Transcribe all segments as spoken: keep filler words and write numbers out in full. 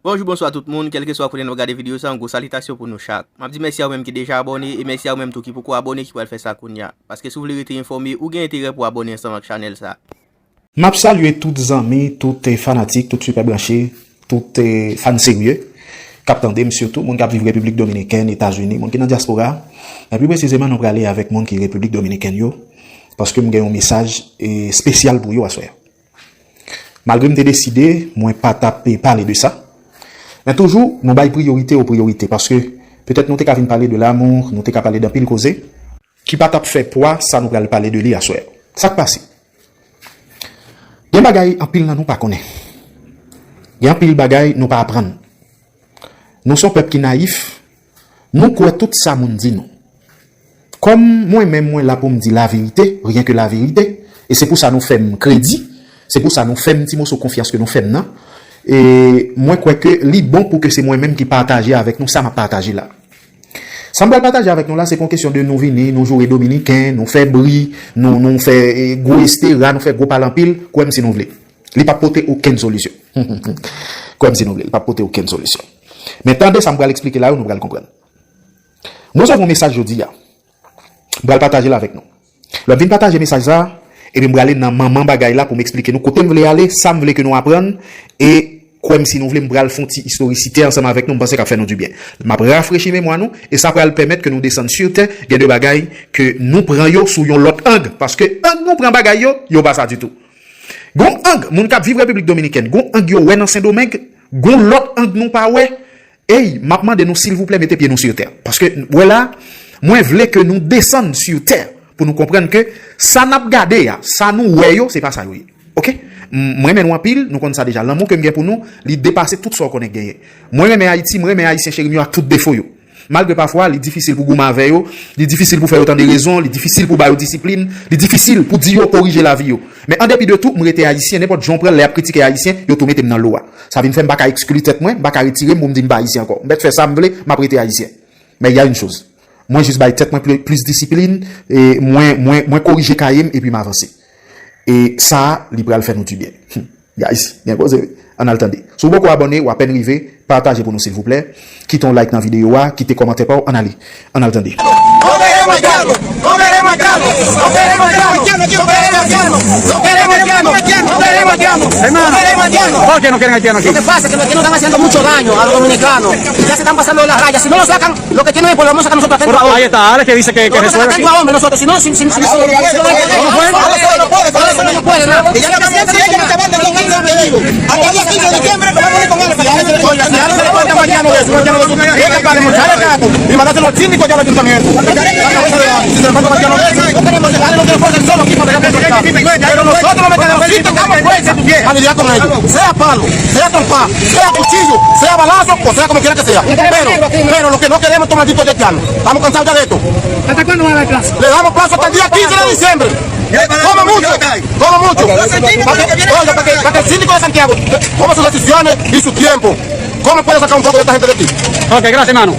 Bonjou, bonswa tout moun, kèlkeswa kote n ap gade videyo sa, yon gwo salitasyon pou nou chak. M ap di mèsi a ou menm ki deja abòne, e mèsi a ou menm tou ki poko abòne ki pral fè sa kounye a. Paske si w vle rete enfòme, ou gen enterè pou abòne ansanm ak chanèl sa. M ap salye tout zanmi, tout, eh, fanatik, tout sipè branche, tout, eh, fan serye k ap tande m, sitou moun k ap viv Repiblik Dominikèn, Etazini, moun ki nan dyaspora. Men pi presizeman, nou prale avèk moun ki Repiblik Dominikèn yo, paske m gen yon mesaj, eh, espesyal pou yo aswè a. Malgre m te deside, mwen pa t ap pale de sa. Men toujou, nou bay priyorite o priyorite, paske petèt nou te ka vin pale de lamou, nou te ka pale de anpil koze ki pa t ap fè pwa sa nou pral pale de li aswè a. Sa k pase? Gen bagay anpil nan nou pa konnen. Gen anpil bagay nou pa aprann. Nou se yon pèp ki nayif. Nou kwè tout sa moun di nou. Kòm mwen menm mwen la pou m di laverite, ryen ke laverite, e se pou sa nou fè m kredi, se pou sa nou fè m ti moso konfyans ke nou fè m nan, e mwen kwè ke li bon pou ke se mwen menm ki pataje avèk nou sa m ap pataje la. Sa m pral pataje avèk nou la, se pa yon kesyon de nou vini, nou joure dominiken, nou fè bri, nou, nou fè, eh, gwo estera, nou fè gwo pale anpil, kwè m si nou vle. Li p ap pote okenn solisyon. Kwè m si nou vle, li p ap pote okenn solisyon. Men tande sa m pral eksplike la yo, nou pral konprann. M resevwa yon mesaj jodi a. M pral pataje l avèk nou. Lè m fin pataje mesaj sa, epi m prale nan manman bagay la pou m eksplike nou kote m vle ale, sa m vle ke nou aprann, e kwè m si nou vle, m pral fè yon ti istorisite ansanm avèk nou, m panse k ap fè nou dibyen. M ap rafrechi memwa nou, e sa pral pèmèt ke nou desann sou tè, gen de bagay ke nou pran yo sou yon lòt ang, paske ang nou pran bagay yo, yo pa sa ditou. Gon ang moun k ap viv Repiblik Dominikèn, gon ang yo wè nan Sendomeng, gon lòt ang nou pa wè. Ey, m ap mande nou silvouplè mete pye nou sou tè. Paske, wè la, mwen vle ke nou desann sou tè pou nou konprann ke sa n ap gade a, sa nou wè yo, se pa sa yo ye. Oke? M- Mwen renmen nou anpil, nou konn sa deja. Lanmou ke m gen pou nou, li depase tout sa w konnen k genyen. Mwen renmen Ayiti, mwen renmen Ayisyen cheri m yo ak tout defo yo. Malgre pafwa, li difisil pou goumen avè yo, li difisil pou fè yo tande rezon, li difisil pou ba yo disiplin, li difisil pou di yo korije lavi yo. Men an depi de tou, m rete Ayisyen, nenpòt jan w pran l, lè y ap kritike Ayisyen, yo tou mete m nan lo a. Sa vin fè m pa ka ekskli tèt mwen, m pa ka retire m pou m di m pa Ayisyen ankò. M mèt fè sa m vle, m ap rete Ayisyen. Men y a une chose. Mwen jis bay tèt mwen pli- plis disiplin, e mwen, mwen, mwen korije kaye m epi m avanse. E sa, li pral fè nou dibyen. Guys, gen koze wi. Ann al tande. Si w poko abòne, w apèn rive, pataje pou nou silvouplè. Kite yon like nan videyo a, kite kòmantè pa w, ann ale. Ann al tande. No queremos haitiano, no queremos haitiano, no queremos haitiano, no queremos haitiano, no queremos haitiano, no queremos haitiano. Hermano, ¿por qué no quieren haitiano aquí? Lo que pasa es que los haitianos están haciendo mucho daño a los dominicanos. Ya se están pasando de la raya. Si no lo sacan, lo que tienen es por lo menos sacar nosotros aquí. Pero ahí está, ahora que dice que, que resuelve aquí. Nosotros, si no, si, si, si, si, no puede, no puede, no puede, no puede, no. Hasta el día quince de diciembre que vamos a ir con él. Y ahora se le cuenta mañana de eso, mañana de eso. Y que pague mucho. Y mandarse los síndicos ya al ayuntamiento. Pero nosotros no metemos sitio, estamos fuertes. A lidiar con ellos. Sea palo, sea trompa, sea cuchillo, sea balazo, o sea como quiera que sea. Pero, pero lo que no queremos es estos malditos haitianos. Estamos cansados ya de esto. ¿Hasta cuándo va a dar plazo? Le damos plazo hasta el día quince de diciembre. Como mucho, como mucho. Para que, oiga, para que, para que el síndico de Santiago tome sus decisiones y su tiempo. ¿Cómo puede sacar un poco de esta gente de aquí? Ok, gracias, hermano.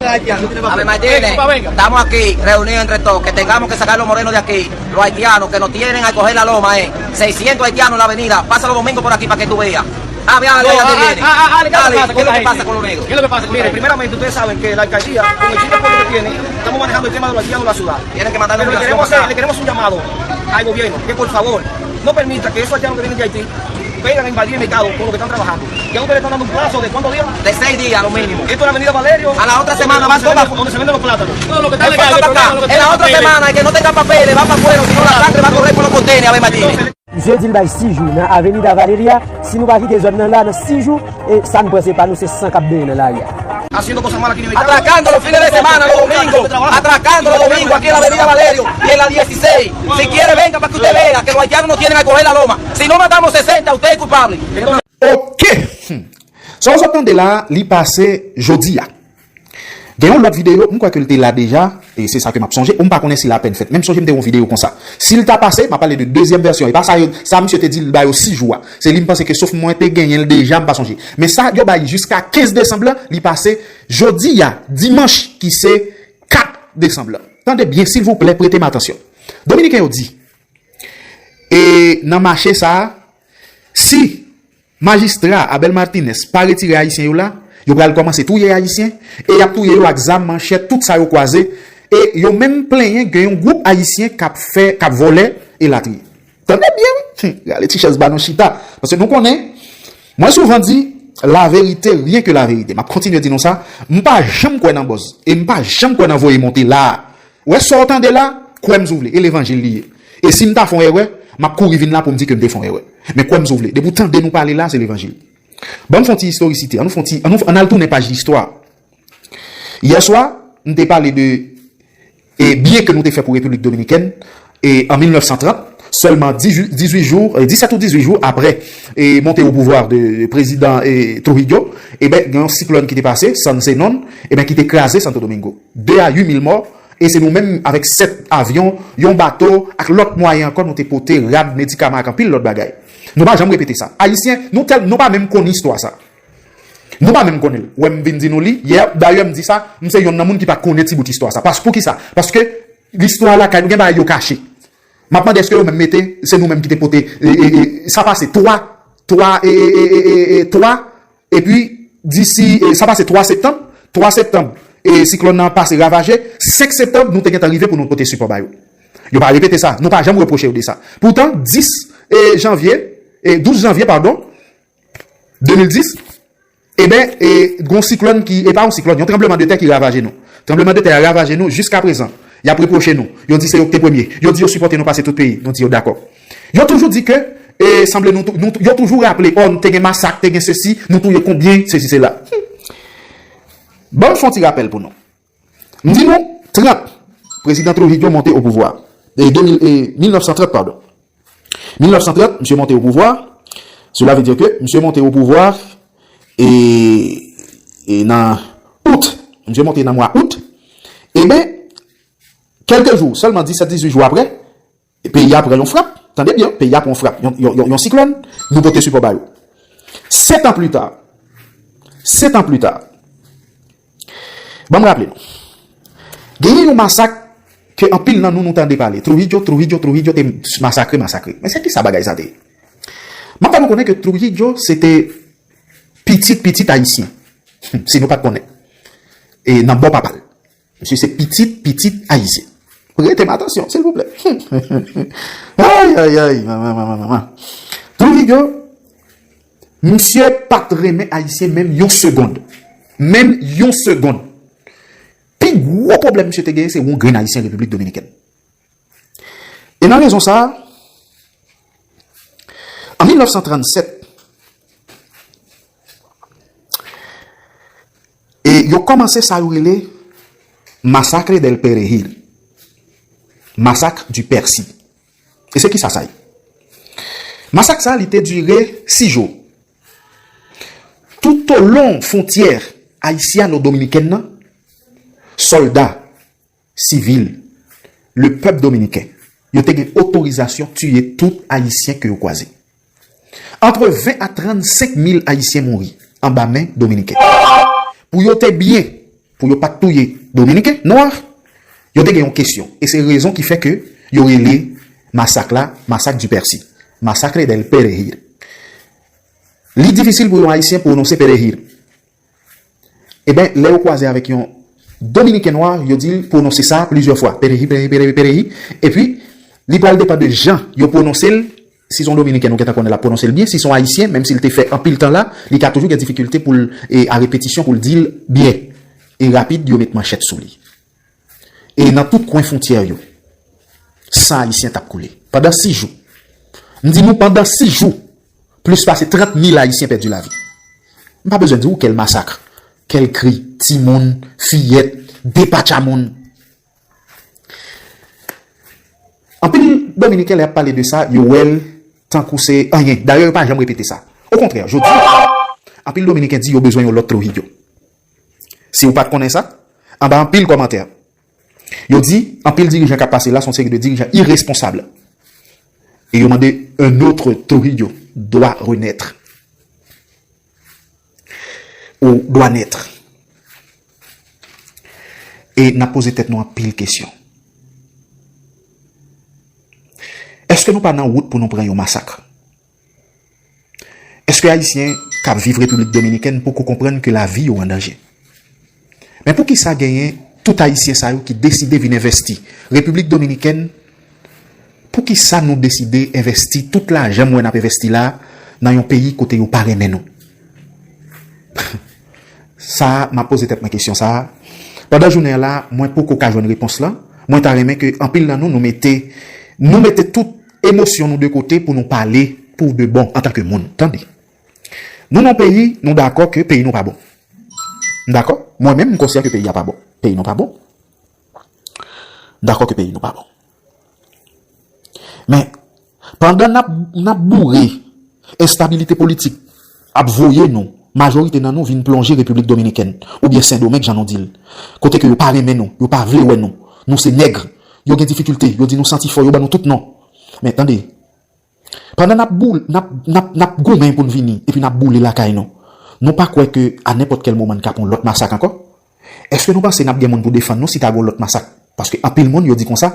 Ave Martínez, estamos aquí reunidos entre todos, que tengamos que sacar los morenos de aquí, los haitianos que nos tienen a coger la loma, eh. Seiscientos haitianos en la avenida, pasa los domingos por aquí para que tú veas. Ah, ve a Ale allá que viene. Ale, ¿qué es lo que pasa con los negros? ¿Qué es lo que pasa con ustedes? Mire, primeramente ustedes saben que la alcaldía, con el chico de pueblo que tiene, estamos manejando el tema de los haitianos en la ciudad. Tienen que mandar una delegación para acá. Pero le queremos hacer, le queremos un llamado al gobierno, que por favor, no permita que esos haitianos que vienen de Haití vengan a invadir el mercado con lo que están trabajando. Ya ustedes le están dando un plazo de cuántos días. De seis días, lo mínimo. Esto es la avenida Valerio. A la otra semana van todas. Donde se venden los plátanos. Todo lo que está legal, el problema es lo que tiene papeles. En la otra semana, el que no tenga papeles va para afuera, si no la sangre va a correr por los contenes, Ave Martínez. Misye di l bay sis jou nan Avenida Valeria, si nou pa kite zòn nan la nan sis jou, e sa n pran se pa nou, se san k ap benyen nan lari a. Haciendo cosas malas aquí en el mercado. Atracando los fines de semana, los domingos, atracando los domingos aquí en la Avenida Valerio y en la dieciséis. Si quiere, venga para que usted vea que los haitianos no tienen a coger la loma. Si no matamos sesenta, usted es culpable. Ok. Hmm. Sa w sot tande la, li pase jodi a. Gen yon lòt videyo, m kwè ke l te la deja, e se sa ke m ap sonje, ou m pa konnen si l apèn fèt. Men m sonje m te yon videyo konsa. Si l ta pase, m ap pale de dezyèm vèsyon, e pa sa yo, sa misye te di l ba yo sis jou a. Se li m panse ke sof mwen te genyen l deja, m pa sonje. Men sa yo bay jiska kenz desanm lan, li pase jodi a, dimanch, ki se kat desanm lan. Tande byen, silvouplè, prete m atansyon. Dominiken yo di, e nan mache sa a, si majistra Abel Martinez pa retire Ayisyen yo la, yo pral kòmanse touye Ayisyen, e y ap touye yo ak zam, manchèt, tout sa yo kwaze, e yo menm plenyen gen yon gwoup Ayisyen k ap fè, k ap vòlè, elatriye. Tande byen, wi. Rale ti chèz ba nou chita. Paske nou konnen, mwen souvan di, la vérité, rien que la vérité. M ap kontinye di nou sa, m pa janm kwè nan buzz, e m pa janm kwè nan voye monte la. Wè sa w tande la, kwè m si w vle, e levanjil li ye. E si m ta fè yon erè, m ap kouri vin la pou m di ke m te fè yon erè. Men kwè m si w vle, depi w tande nou pale la, se levanjil. Ban m fè yon ti istorisite, ann nou fè yon ti, ann nou, ann al tounen paj listwa. Yè swa, m te pale de, e, byen ke nou te fè pou Repiblik Dominikèn, e, an mil nèf san trant, sèlman dizuit, dizuit jou, e, disèt ou dizuit jou aprè, e, monte o pouvwa de, de prezidan, e, Trujillo, e ben, gen yon siklòn ki te pase, San Zenón, e ben, ki te kraze Santo Domingo. De a uit mil mò, e se nou menm avèk sèt avyon, yon bato, ak lòt mwayen ankò, nou te pote rad, medikaman ak anpil lòt bagay. Nou pa janm repete sa. Ayisyen, nou tèl, nou pa menm konn istwa sa. Nou pa menm konnen l. Wè m vin di nou li, yè, dayè m di sa, m se yonn nan moun ki pa t konnen ti bout istwa sa. Pas, poukisa? Paske listwa lakay nou gen bagay yo kache. M ap mande èske yo menm mete, se nou menm ki te pote, e, e, e, sa pase twa, twa, e, e, twa, epi disi, e, sa pase twa septanm, twa septanm, e, siklòn nan pase ravaje, senk septanm, nou te gentan rive pou nou pote sipò ba yo. Yo pa repete sa, nou pa janm repwoche yo de sa. Poutan, dis, e, janvye, e, douz janvye, padon, de mil dis, e ben, e, gon siklòn ki, e pa yon siklòn, yon tranbleman de tè ki ravaje nou. Tranbleman de tè a ravaje nou jiska prezan. Y ap repwoche nou. Yo di se yo ki te premye. Yo di yo sipòte nou pase tout peyi. Nou di yo dakò. Yo toujou di ke, e, sanble nou, tou- nou, tou- yo toujou raple, oh, te gen masak, te gen sesi, nou touye konbyen, sesi, sela. Hmm. Ban m fè yon ti rapèl pou nou. M di nou, trant, prezidan Trujillo monte o pouvwa. E de mil, e mil nèf san trant, padon. Mil nèf san trant, misye monte o pouvwa. Cela veut dire ke misye monte o pouvwa e, e nan out. Misye monte nan mwa out. E ben, kèlke jou, sèlman disèt, dizuit jou aprè, peyi a pran yon frap. Tande byen, peyi a pran yon frap, yon, yon, yon, yon siklòn. Nou pote sipò ba yo. Sèt an pli ta, sèt an pli ta, ban m raple nou, genyen yon masak ke anpil nan nou, nou tande pale. Trujillo, Trujillo, Trujillo te masakre, masakre. Men se ki sa bagay sa te ye? M ap fè nou konnen ke Trujillo se te pitit, pitit Ayisyen. Si nou pa t konnen. E nan bò papa l. Misye se pitit, pitit Ayisyen. Prete m atansyon, silvouplè. Ay, ay, ay, manman, manman, manman. Trujillo, misye pa t renmen Ayisyen menm yon segonn. Menm yon segonn. Pi gwo pwoblèm misye te genyen, se yon grenn Ayisyen Repiblik Dominikèn. E nan rezon sa a, an mil nèf san trannsèt, e yo kòmanse sa yo rele Masacre del Perejil, Massacre du Persil. E se ki sa sa ye? Masak sa, li te dire sis jou. Toutolon fwontyè ayisyano-dominikèn nan, sòlda, sivil, le pèp dominiken, yo te gen otorizasyon tiye tout Ayisyen ke yo kwaze. Antre ven a trannsenk mil Ayisyen mouri anba men Dominiken. Pou yo te byen, pou yo pa t touye Dominiken nwa, yo te gen yon kesyon. E se rezon ki fè ke yo rele masak la, Massacre du Persil, Massacre del Perejil. Li difisil pou yon Ayisyen pwononse Perejil. Eben, lè yo kwaze avèk yon Dominiken nwa, yo di l pwononse sa plizyè fwa. Perehi, perehi, perehi, perehi. Epi, li pral depann de jan yo pwononse l. Si se yon Dominiken, nou gentan konnen l ap pwononse l byen. Si se yon Ayisyen, menm si l te fè anpil tan la, li ka toujou gen difikilte pou l, e, a repetisyon, pou l di l byen. E rapid, yo met manchèt sou li. E nan tout kwen fwontyè yo, san Ayisyen t ap koule. Pandan sis jou. M di nou, pandan sis jou, plis pase trant mil Ayisyen pèdi lavi. M pa bezwen di w kèl masak, kèl kri, timoun, fiyèt, depatcha moun. Anpil Dominiken, lè y ap pale de sa, yo wè l tankou se anyen. Dayè, yo pa janm repete sa. Okontrè, jodi a, anpil Dominiken di yo bezwen yon lòt Trujillo. Si w pa t konnen sa, anba anpil kòmantè, yo di, anpil dirijan k ap pase la, se yon seri de dirijan iresponsab. E yo mande un autre Trujillo doit renaître. Ou doit naître. E n ap poze tèt nou anpil kesyon. Èske nou pa nan wout pou nou pran yon masak? Èske Ayisyen k ap viv Repiblik Dominikèn poko konprann ke lavi yo an danje? Men poukisa genyen tout Ayisyen sa yo ki deside vin envèsti Repiblik Dominikèn? Poukisa nou deside envèsti tout lajan m wè n ap envèsti la nan yon peyi kote yo pa renmen nou? Sa a, m ap poze tèt mwen kesyon sa a. Pandan jounen an la, mwen poko ka jwenn repons lan. Mwen ta renmen ke anpil nan nou, nou mete, nou mete tout emosyon nou de kote pou nou pale pou de bon antanke moun. Tande. Nou nan peyi, nou dakò ke peyi nou pa bon. M dakò? Mwen menm, m konsyan ke peyi a pa bon. Peyi nou pa bon. M dakò ke peyi nou pa bon. Men, pandan n ap, n ap boure, enstabilite politik ap voye nou, majorite nan nou vin plonje Repiblik Dominikèn, oubyen Sendomeng, jan nou di l, kote ke yo pa renmen nou, yo pa vle wè nou, nou se nèg, yo gen difikilte, yo di nou santi fò, yo ban nou tout non. Men tande, pandan n ap boul, n ap, n ap, n ap goumen pou n vini, epi n ap boule lakay nou, nou pa kwè ke a nenpòt kèl moman n ka pran yon lòt masak ankò? Èske nou panse n ap gen moun pou defann nou si ta gen yon lòt masak? Paske anpil moun, yo di konsa,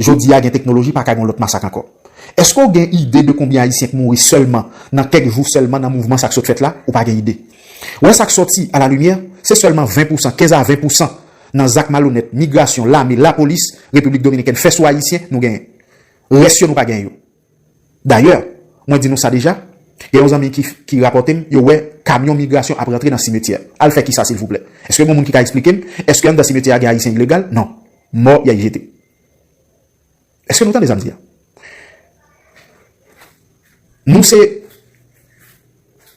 jodi a gen teknoloji, pa ka gen yon lòt masak ankò. Èske w gen ide de konbyen Ayisyen k mouri sèlman nan kèk jou sèlman nan mouvman sa k sot fèt la? Ou pa gen ide. Ou wè sa k sòti a la limyè, se sèlman ven pousan, kenz a ven pousan nan zak malonèt migrasyon, lame, lapolis, Repiblik Dominikèn fè sou Ayisyen, nou genyen. Rès yo, nou pa genyen yo. Dayè, mwen di nou sa deja, gen yon zanmi ki, ki rapòte m, yo wè kamyon migrasyon ap rantre nan simetyè. Al fè kisa, silvouplè? Èske gen moun ki ka eksplike m? Èske anndan simetyè a gen Ayisyen ilegal? Non. Mò y ay jete. Èske nou tande sa m di a? Nou se,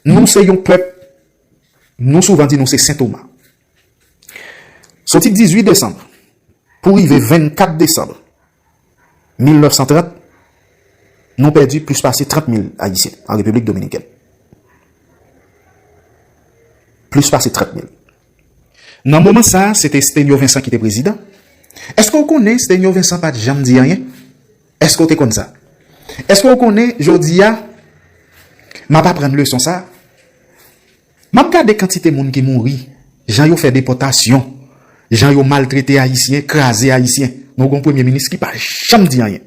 nou se yon pèp, nou souvan di nou se Sen Toma. Soti dizuit desanm pou rive vennkat desanm mil nèf san trant, nou pèdi plis pase trant mil Ayisyen an Repiblik Dominikèn. Plis pase trant mil. Nan moman sa a, se te Stenio Vincent ki te prezidan. Èske w konnen Stenio Vincent pa t janm di anyen? Èske w te konn sa? Èske w konnen jodi a, m ap aprann leson sa a? M ap gade kantite moun ki mouri, jan yo fè depòtasyon, jan yo maltrete Ayisyen, kraze Ayisyen. Nou gen yon premye minis ki pa janm di anyen.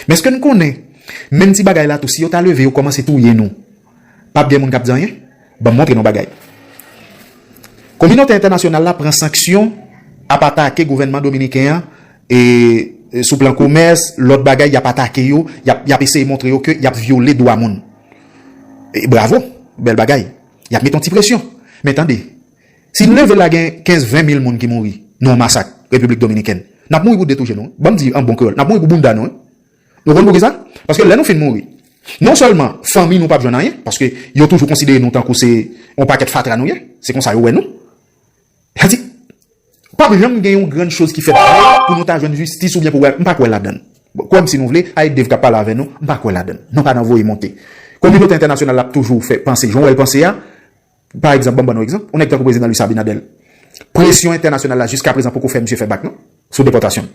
Men èske n konnen, menm ti bagay la tou, si yo ta leve, yo kòmanse touye nou, p ap gen moun k ap di anyen? Ban m montre nou bagay. Kominote entènasyonal la pran sanksyon ap atake gouvènman dominiken an, e, e sou plan komès, lòt bagay, y ap atake yo, y ap, y ap eseye montre yo ke y ap vyole dwa moun. E bravo, bèl bagay. Y ap mete yon ti presyon. Men tande, si n leve la gen kenz ven mil moun ki mouri nan yon masak Repiblik Dominikèn, n ap mouri pou de tou je nou. Ban m di an bon kreyòl, n ap mouri pou bounda nou. Nou konn poukisa? Paske lè nou fin mouri, non sèlman fanmi nou p ap jwenn anyen, paske yo toujou konsidere nou tankou se yon pakèt fatra nou ye, se konsa yo wè nou. Sa di, p ap janm gen yon grenn choz ki fèt vre pou nou ta jwenn jistis oubyen pou wè, m pa kwè ladan l. Kwè m si nou vle, a e Dave k ap pale avè nou, m pa kwè ladan l. Nou pa nan voye monte. Kominote entènasyonal la ap toujou fè panse jan w wè l panse a. Pa egzanp, ban m ban nou egzanp, yon nèg tankou prezidan Luis Abinader. Presyon entènasyonal la jiskaprezan poko fè misye fè bak non, sou depòtasyon l.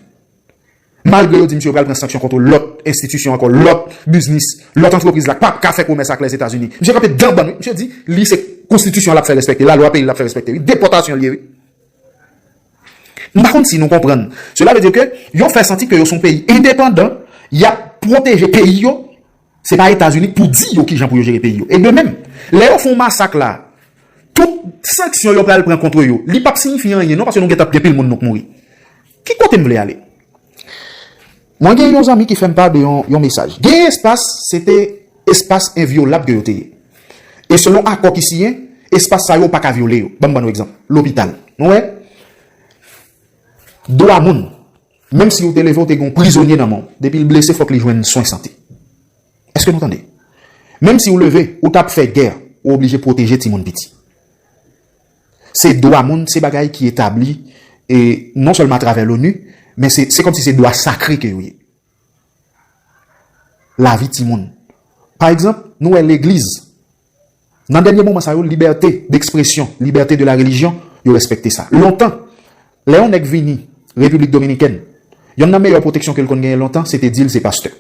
Malgre yo di misye yo pral pran sanksyon kont lòt enstitisyon ankò, lòt biznis, lòt antrepriz la k p ap ka fè komès ak Lèzetazini. Misye kanpe dan bann wi, misye di li se konstitisyon l ap fè respekte, lalwa peyi l l ap fè respekte wi, depòtasyon l ye wi. M pa konn si nou konprann. Cela veut dire que yo fè santi ke yo se yon peyi endepandan, y ap pwoteje peyi yo, se pa Etazini k pou di yo kijan pou yo jere peyi yo. E de menm, lè yo fè yon masak la, tout sanksyon yo pral pran kont yo, li p ap siyifi anyen non, paske nou gentan gen pil moun nou k mouri. Ki kote m vle ale? Mwen gen yon zanmi ki fè m pa de yon, yon mesaj. Gen espas, se te espas envyolab ke yo te ye. E selon akò ki siyen, espas sa yo pa ka vyole yo. Ban m ban nou egzanp. Lopital. Nou wè? Dwa moun. Menm si w te leve, w te gen yon prizonye nan men w. Depi l blese, fòk li jwenn swen sante. Èske nou tande? Menm si w leve, ou t ap fè gè, ou oblije pwoteje timoun piti. Se dwa moun, se bagay ki etabli, e non sèlman atravè loni, men se, se kòmsi se dwa sakre ke yo ye. Lavi timoun. Pa egzanp, nou wè legliz. Nan dènye moman sa yo, libète dekspresyon, libète de la religion, yo respekte sa. Lontan, lè yon nèg vini Repiblik Dominikèn, yonn nan meyè pwoteksyon ke l konn genyen lontan, se te di l se pastè.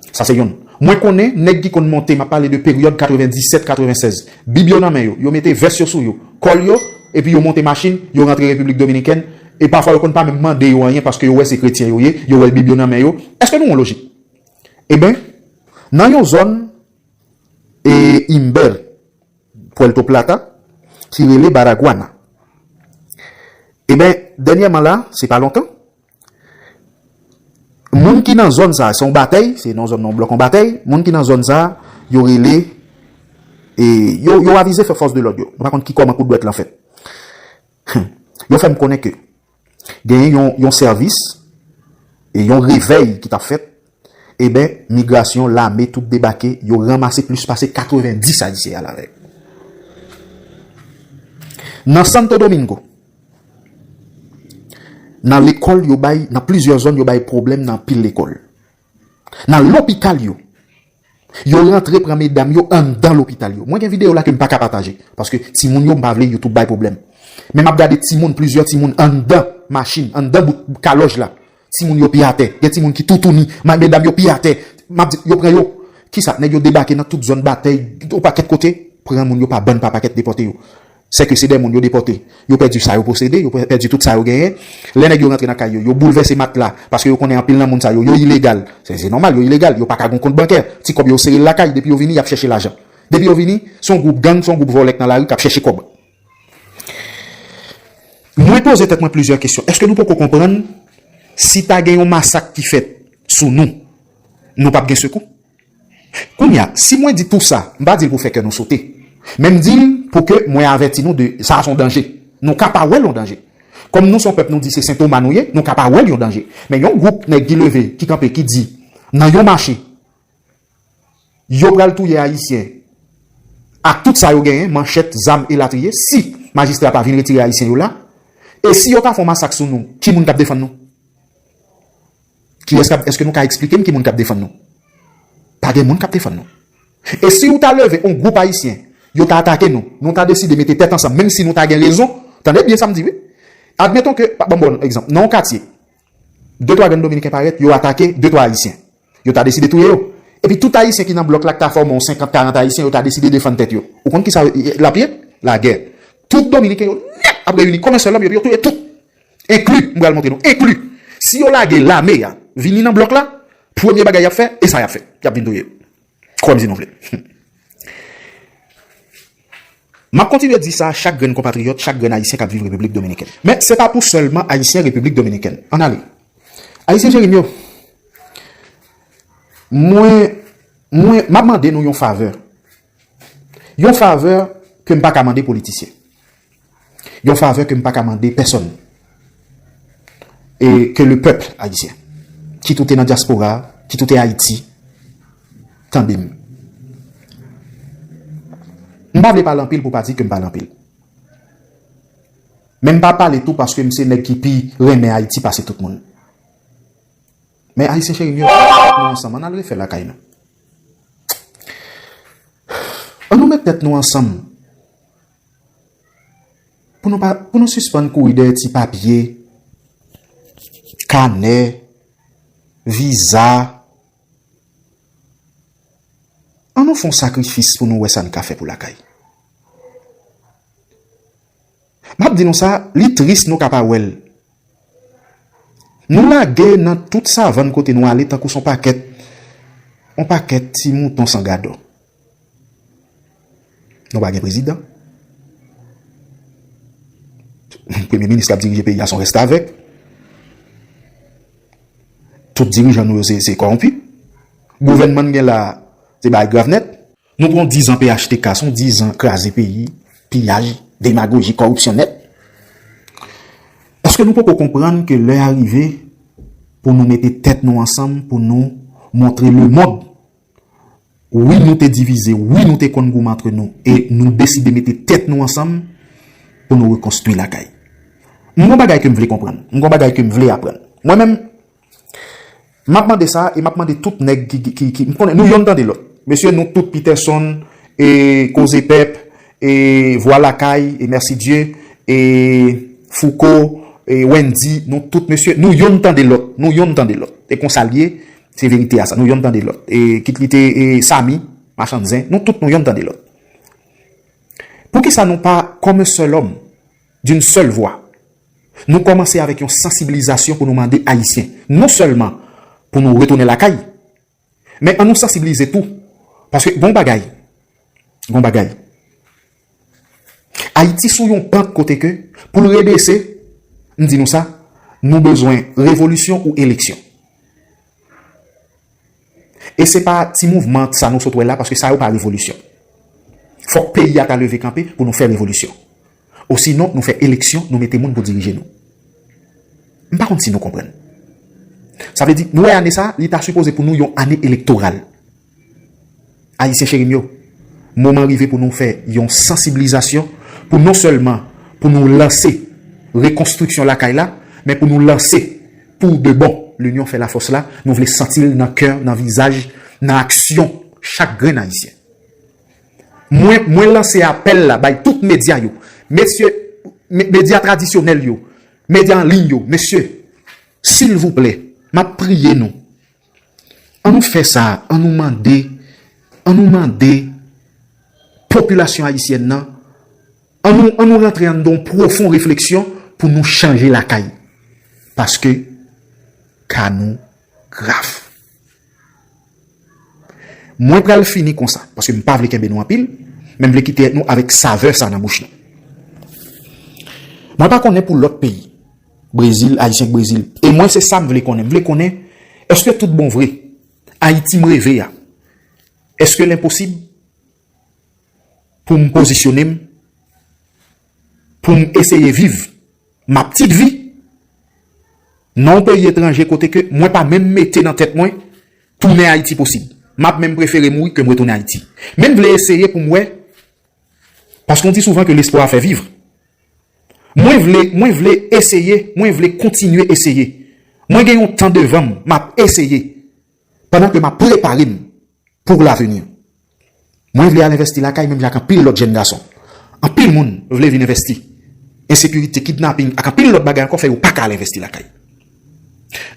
Sa se yonn. Mwen konnen nèg ki konn monte, m ap pale de peryòd katrevenndisèt, katrevensèz. Bib yo nan men yo, yo mete vès yo sou yo, kòl yo, epi yo monte machin, yo rantre Repiblik Dominikèn, e pafwa yo konn pa menm mande yo anyen paske yo wè se kretyen yo ye, yo wè Bib yo nan men yo. Èske nou wè yon lojik? Eben, nan yon zòn, e Imber, Puerto Plata, ki rele Baraguana. Eben, dènyèman la, se pa lontan, moun ki nan zòn sa, se yon batèy, se nan zòn nan, yon blòk yon batèy, moun ki nan zòn sa, yo rele, e yo, yo avize fè fòs de lòd yo. Nou pa konn ki kòman kout dwèt lan fèt. Yo fè m konnen ke genyen yon, yon sèvis, e yon revèy ki t ap fèt, eben, migrasyon, lame, tout debake, yo ranmase plis pase katrevenndis Ayisyen al avè yo. Nan Santo Domingo, nan lekòl, yo bay, nan plizyè zòn, yo bay pwoblèm nan anpil lekòl. Nan lopital yo, yo rantre pran medam yo anndan lopital yo. Mwen gen videyo la ke m pa ka pataje, paske timoun yo, m pa vle YouTube bay pwoblèm. Men m ap gade timoun, plizyè timoun anndan machin, anndan bout kalòj la. Timoun yo pi atè. Gen timoun ki toutouni. Ma-, medam yo pi atè. M ap di, yo pran yo. Kisa? Nèg yo debake nan tout zòn batèy, yon pakèt kote. Pran moun yo pa bann pa pakèt, depòte yo. Sèke se de moun yo depòte. Yo pèdi sa yo posede, yo pè-, pèdi tout sa yo genyen. Lè nèg yo rantre nan kay yo, yo boulvèse matla, paske yo konnen anpil nan moun sa yo, yo ilegal. Se, se nòmal, yo ilegal, yo pa ka gon kont bankè. Ti kòb yo sere l lakay, depi yo vini, y ap chèche lajan. Depi yo vini, se yon gwoup gang, se yon gwoup vòlè k nan lari k ap chèche kòb. Mwen poze tèt mwen plizyè kesyon. Èske nou poko konprann si ta gen yon masak ki fèt sou nou, nou p ap gen sekou? Kounye a, si mwen di tou sa, m pa di l pou fè kè nou sote. Men m di l pou ke mwen avèti nou de sa, se yon danje. Nou ka pa wè l yon danje. Kòm nou se yon pèp, nou di se Sentoma nou ye, nou ka pa wè l yon danje. Men yon gwoup nèg ki leve, ki kanpe, ki di, nan yon mache, yo pral touye Ayisyen ak tout sa yo genyen, manchèt, zam, elatriye, si majistra pa vin retire Ayisyen yo la, e si yo ta fè yon masak sou nou, ki moun k ap defann nou? Kiyès k ap, èske nou ka eksplike m ki moun k ap defann nou? Pa gen moun k ap defann nou. E si ou ta leve yon gwoup ayisyen, yo ta atake nou, nou ta deside mete tèt ansanm, menm si nou ta gen rezon, tande byen sa m di, wi. Admeton ke, pa, ban m bon egzanp, nan yon katye, de twa gang dominiken parèt, yo atake de twa ayisyen. Yo ta deside touye yo. Epi tout ayisyen ki nan blòk la, k ta fòme yon senkant, karant ayisyen, yo ta deside defann tèt yo. Ou konn kisa l ap ye? Lagè. Tout dominiken yo nèt ap reyini kòm yon sèl lòm, epi yo touye tout. Enkli, m pral montre nou, enkli, si yo lage lame a vini nan blòk la, premye bagay y ap fè, e sa y ap fè. Y ap vin touye yo. Kwè m si nou vle. M ap kontinye di sa a chak grenn konpatriyòt, chak grenn Ayisyen k ap viv Repiblik Dominikèn. Men se pa pou sèlman Ayisyen Repiblik Dominikèn. Ann ale. Ayisyen cheri m yo, mwen, mwen, m ap mande nou yon favè. Yon favè ke m pa ka mande politisyen. Yon favè ke m pa ka mande pèsòn. E ke le pèp ayisyen, kit ou te nan dyaspora, kit ou te Ayiti, tande m. M pa vle pale anpil pou pa di ke m pale anpil. Men m pa pale tou paske m se nèg ki pi renmen Ayiti pase tout moun. Men Ayisyen cheri m yo, nou ansanm, ann al refè lakay nou. Ann nou met tèt nou ansanm. Pou nou pa, pou nou sispann kouri dèyè ti papye, kanè, viza. Ann nou fè yon sakrifis pou nou wè sa n ka fè pou lakay. M ap di nou sa, li tris nou ka pa wè l. Nou lage nan tout savann kote nou ale tankou se yon pakèt, yon pakèt ti mouton san gadò. Nou pa gen prezidan. Premye minis k ap dirije peyi a se yon restavèk. Tout dirijan nou yo se, se kòwonpi. Gouvènman n gen la, se bagay grav nèt. Nou pran dizan P H T K, se yon dizan kraze peyi, piyaj, demagoji, kòripsyon nèt. Èske nou poko konprann ke lè a rive pou nou mete tèt nou ansanm, pou nou montre lemonn, wi, nou te divize, wi, nou te konn goumen antre nou, e nou deside mete tèt nou ansanm pou nou rekonstwi lakay. M gon bagay ke m vle konprann, m gon bagay ke m vle aprann. Mwen menm, m ap mande sa, e m ap mande tout nèg ki, ki, ki, ki, m konnen nou yonn tande lòt. Mesye, nou tout, Peterson, e Koze Pèp, e Vwa Lakay, e Mèsidye, e Fouco, e Wendy, nou tout, mesye, nou yonn tande lòt, nou yonn tande lòt. E konsa l ye, se verite a sa, nou yonn tande lòt. E kit li te, e Samy, machann zen, nou tout nou yonn tande lòt. Poukisa nou pa, comme un seul homme, d'une seule voix, nou kòmanse avèk yon sansibilizasyon pou nou mande Ayisyen, non sèlman pou nou retounen lakay, men ann nou sansibilize tou. Paske gon bagay, Gon bagay. Ayiti sou yon pant kote ke, pou l redrese, m di nou sa, nou bezwen revolisyon ou eleksyon. E se pa ti mouvman sa nou sot wè la, paske sa yo pa revolisyon. Fòk peyi a ta leve kanpe pou nou fè revolisyon. Osinon, nou fè eleksyon, nou mete moun pou dirije nou. M pa konn si nou konprann. Sa vle di, nou wè ane sa, li ta sipoze pou nou yon ane elektoral. Ayisyen cheri m yo, moman rive pou nou fè yon sansibilizasyon, pou non sèlman pou nou lanse rekonstriksyon lakay la, men pou nou lanse pou de bon, linyon fè lafòs la, nou vle santi l nan kè, nan vizaj, nan aksyon chak grenn Ayisyen. Mwen, mwen lanse apèl la bay tout medya yo. Mesye, me- medya tradisyonèl yo, medya an liy yo, mesye, silvouplè, m ap priye nou. An nou fè sa, an nou mande, an nou mande popilasyon ayisyèn nan, an nou, an nou rantre anndan yon pwofon refleksyon pou nou chanje lakay. Paske ka nou grav. Mwen pral fini konsa, paske m pa vle kenbe nou anpil, men m vle kite nou avèk savè sa nan bouch nou. Mwen pa konnen pou lòt peyi, Brezil, Ayisyen k Brezil. E mwen se sa m vle konnen. M vle konnen, èske tout bon vre, Ayiti m reve a, èske l enposib pou m pozisyone m, pou m eseye viv ma petite vie nan yon peyi etranje kote ke mwen pa menm mete nan tèt mwen tounen Ayiti posib. M ap menm prefere mouri ke m retounen Ayiti. Men m vle eseye pou m wè, paske on di souvan ke lespwa fè viv. Mwen vle, mwen vle eseye, mwen vle kontinye eseye. Mwen gen yon tan devan m, m ap eseye, pandan ke m ap prepare m pou lavenir. Mwen vle al envesti lakay menm jan ak anpil lòt jèn gason. Anpil moun vle vin envesti. Ensekirite, kidnaping ak anpil lòt bagay ankò fè yo pa ka al envesti lakay.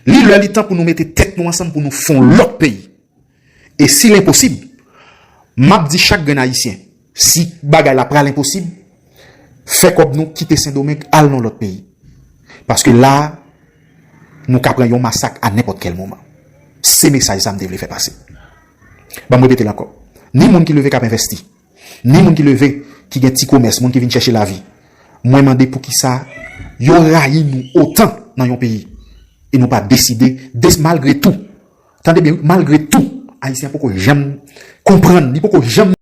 Li lè li tan pou nou mete tèt nou ansanm pou nou fè yon lòt peyi. E si l enposib, m ap di chak grenn Ayisyen, si bagay la pral enposib, fè kòb nou kite Sendomeng al nan lòt peyi. Paske la, nou ka pran yon masak a nenpòt kèl moman. Se mesaj sa m te vle fè pase. Ban m repete l ankò. Ni moun ki leve k ap envesti, ni moun ki leve ki gen ti komès, moun ki vin chèche lavi. Mwen mande poukisa yo rayi nou otan nan yon peyi e nou pa deside, des, malgre tou. Tande byen, wi, malgre tou, Ayisyen poko janm konprann, li poko janm